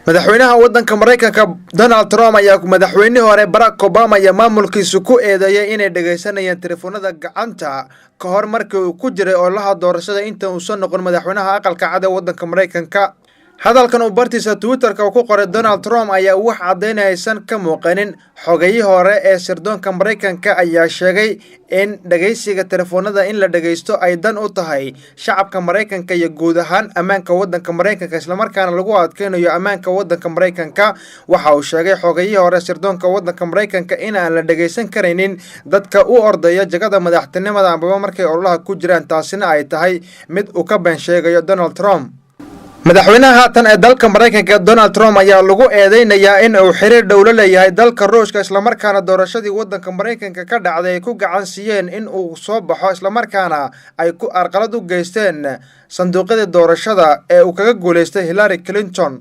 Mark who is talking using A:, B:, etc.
A: Madaxweynaha waddanka Maraykanka Donald Trump ayaa madaxweynihii hore Barack Obama iyo maamulkiisu ku eedeeyay inay dhegaysanayeen telefoonada gacanta ka hor markii uu ku jiray ololaha doorashada inta uusan noqon madaxweynaha Aqalka Cad ee waddanka Maraykanka. Hadalkan uu bartiisa Twitterka ku qoray Donald Trump ayaa wax caddaynaya aysan ka muuqanin. Xogayihii hore ee sirdoonka Maraykanka ayaa sheegay in dhegaysiga telefoonada in la dhegaysto ay dan u tahay shacabka Maraykanka iyo guud ahaan ammaanka waddanka Maraykanka, islamarkaana lagu adkeynayo ammaanka waddanka Maraykanka. Waxa uu sheegay xogayihii hore sirdoonka waddanka Maraykanka in aan la dhegaysan karaynin dadka u ordaya jagada madaxtinimada ambaba markay ololaha ku jiraan, taasina ay tahay mid uu ka been sheegayo Donald Trump. Madaxweynaha haatan ee dalka Maraykanka Donald Trump ayaa lagu eedeynayaa in uu xiriir dhow la leeyahay dalka Ruushka, islamarkaana doorashadii waddanka Maraykanka ka dhacday ay ku gacan siiyeen in uu soo baxo, islamarkaana ay ku arqalad u geysteen sanduuqyadii doorashada ee uu kaga guulaystay Hillary Clinton.